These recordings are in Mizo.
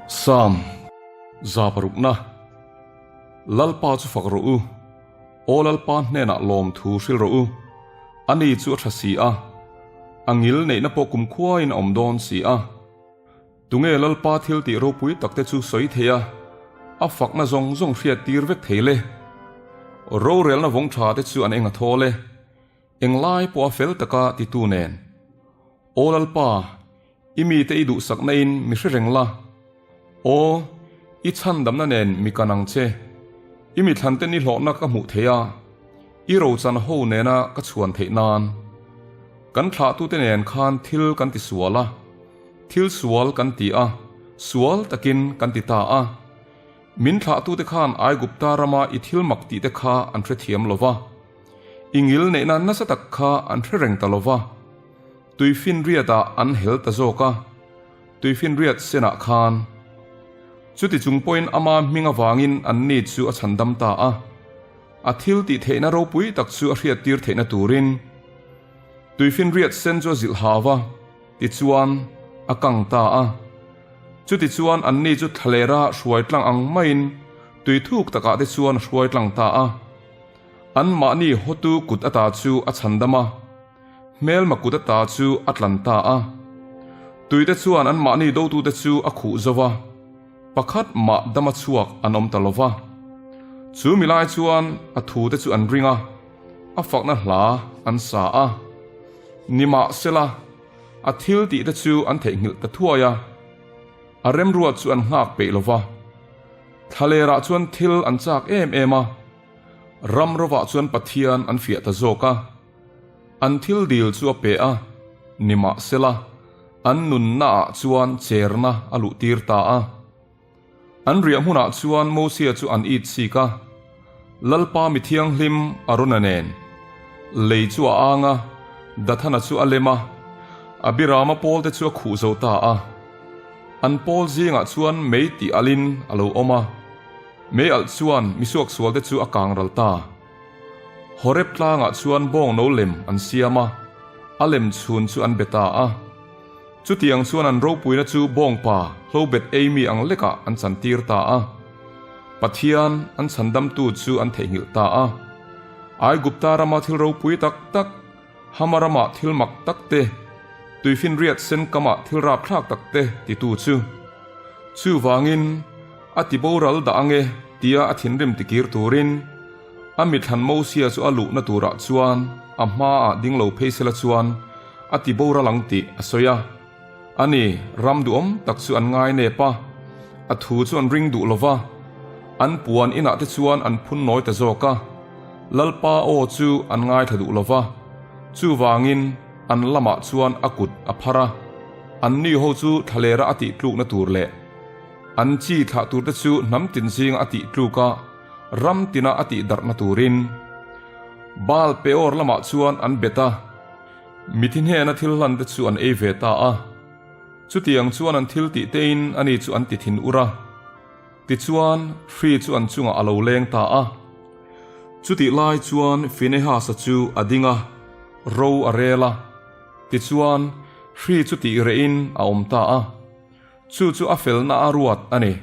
Psalm 6 na Lalpa chu fak rawh u, Aw Lalpa hnenah lawmthu hrilh rawh u, ani chu a tha si a, a ngil neihna pawh kumkhuain a awm dawn si a. Tunge Lalpa thil tih ropui takte chu sawi thei a, a fakna zawng zawng hriat tir vek thei le? Rorelna vawng tha te chu an eng a thawl e, englai pawh a fel taka titu nen. Aw Lalpa, i mite i duhsakna in mi hre reng la. Aw, i chhandamna nen mi kan ang che. I mithlante ni hlawhna ka hmuh theih a, i rochan ho nena ka chhuan theih nan. Kan thlahtute nen khan thil kan ti sual a. Thil sual kan ti a, sual takin kan ti ta a. Min thlahtute khan Aigupta rama i thil mak tihte kha an hrethiam lo va. I ngil neihna nasa tak kha an hre reng ta lo va. Tuifinriatah an hel ta zawk a, tuifinriat senah khan. Chuti chung pawhin ama hming avangin anni chu a chhandam ta a. A thil tih theihna ropui tak chu a hriattir theihna turin tuifinriat sen chu a zilh hau va. Tichuan, a kang ta a. Chutichuan anni chu thlalera hruai tlang ang maiin tui thuk takah te chuan a hruai tlang ta a. Anmahni hotu kut ata chu a chhandam a, hmelma kut ata chu a tlan ta a. Tuite chuan anmahni dotute chu a khuh zo va, pakhat mah dama chhuak an awm ta lo va. Chu mi lai chuan a thute chu an ring a, a fakna hla an sa a. Nimahsela, a thil tihte chu an theihnghilh ta thuai a, a remruat chu an nghak peih lo va. Thlalerah chuan thil an chak em em a, ram rovah chuan Pathian an fiah ta zawk a. An thil dil chu a pe a, nimahsela, an nunnaah chuan cherna a luhtir ta a. An riah hmunah chuan Mosia chu an it chik a, Lalpa mi thianghlim Arona nen. Lei chu a ang a, Dathana chu a lem a, Abirama pawlte chu a khuh zo ta a. An pawl zingah chuan mei tih alhin a lo awm a, mei alh chuan misuaksualte chu a kang ral ta. Horeb tlangah chuan bawng no lem an siam a, a lem chhun chu an be ta a. Chutiang chuan an ropuina chu bawngpa hlobet ei mi ang lekah an chantir ta a. Pathian an chhandamtu chu an theihnghilh ta a. Aigupta rama thil ropui tak tak, Hama rama thil mak tak te, tuifinriat sen kama thil rapthlak tak te titu chu. Chuvangin, a ti boral dah ange tia a thinrim tikir turin a mithlan Mosia chu a luhna turah chuan a hmaah ding lo phei sela chuan a ti boral ang tih a sawi a. Ani, ram duhawm tak chu an ngai nep a, a thu chu an ring duh lo va, an puan inah te chuan an phun nawi ta zawk a, Lalpa aw chu an ngaithla duh lo va, chuvangin an lamah chuan a kut a phar a, anni ho chu thlalera a tihtlukna tur leh an chi thlah turte chu hnam tin zinga a tihtluk a, ram tina a tihdarhna turin. Baal Peor lamah chuan an bet a. Mithi hnena thil hlan te chu an ei ve ta a, chutiang chuan an thil tih tein ani chu an ti thin ur a. Tichuan, hri chu an chungah a lo leng ta a. Chutih lai chuan Finehasa chu a ding a, ro a rel a. Tichuan, hri chu tih rehin a awm ta a. Chu chu a felna a ruat a ni.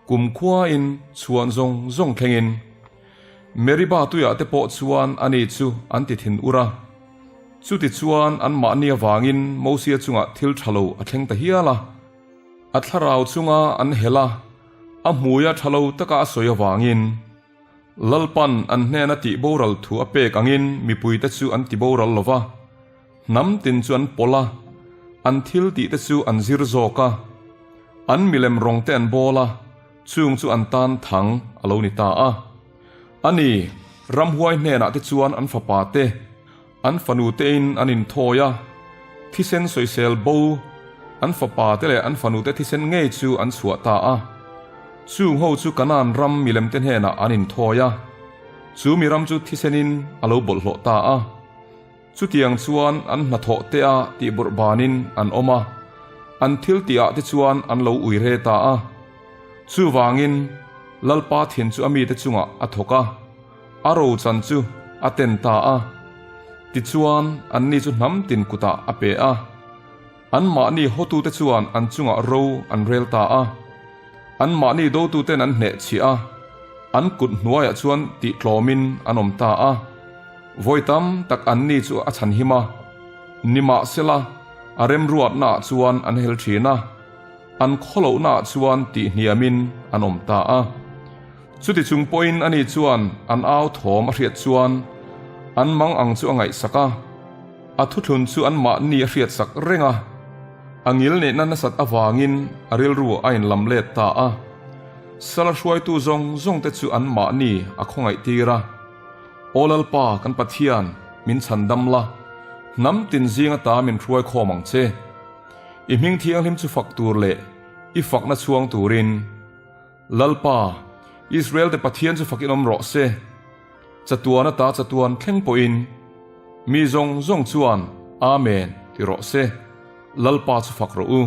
Kumkhuain chhuan zawng zawng thlengin Meriba tuiah te pawh chuan ani chu an ti thin ur a. Chuti chuan anmahni avangin Mosia chungah thil tha lo a thleng ta hial a. A thlarau chunga an hel a, a hmuia tha lo taka a sawi avangin Lalpan an hnena tih boral thu a pek angin mipuite chu an ti boral lo va. Hnam tin chu an pawlh a, an thil tih te chu an zir zawk a. An milem rawng te an bawl a, chung chu an tan thang a lo ni ta a. A ni, ramhuai hnenah te chuan an fapa te, an fanu tein an inthawi a, thisen sawisel bo, an fapa te leh an fanu te thisen ngei chu an chhuah ta a. Chung ho chu Kanaan ram milem te hnenah an inthawi a, chu mi ram chu thisenin a lo bawlhhlawh ta a. Chutiang chuan an hnathawh te a tih bawrh banin an awm a, an thil tih ah te chuan an lo ui re ta a. Chuvangin Lalpa thin chu a mite chungah a thawk a, a rochan chu a ten ta a. Tichuan anni chu hnam tin kutah a pe a, anmahni hotute chuan an chungah ro an rel ta a. Anmahni dotuten an hnehchhiah a, an kut hnuaiah chuan tihtlawmin an awm ta a. Vawi tam tak anni chu a chhanhim a, nimahsela a remruatnaah chuan an hel thin a, an khawlohnaah chuan tihhniamin an awm ta a. Chuti chung pawhin ani chuan an au thawm a hriat chuan an mang ang chu a ngaihsak a, a thuthlun chu anmahni a hriatsak reng a, a ngil neihna nasat avangin a rilru a inlam let ta a. Sala hruaitu zawng zawngte chu anmahni a khawngaih tir a. Aw Lalpa kan Pathian, min chhandam la, hnam tin zing ata min hruai khawm ang che. I hming thianghlim chu fak tur leh i fakna chhuang turin. Lalpa, Israel te Pathian chu fakin awm rawh se. Chatuan ata chatuan thleng pawhin mi zawng zawng chuan Amen ti rawh se. Lalpa chu fak rawh u.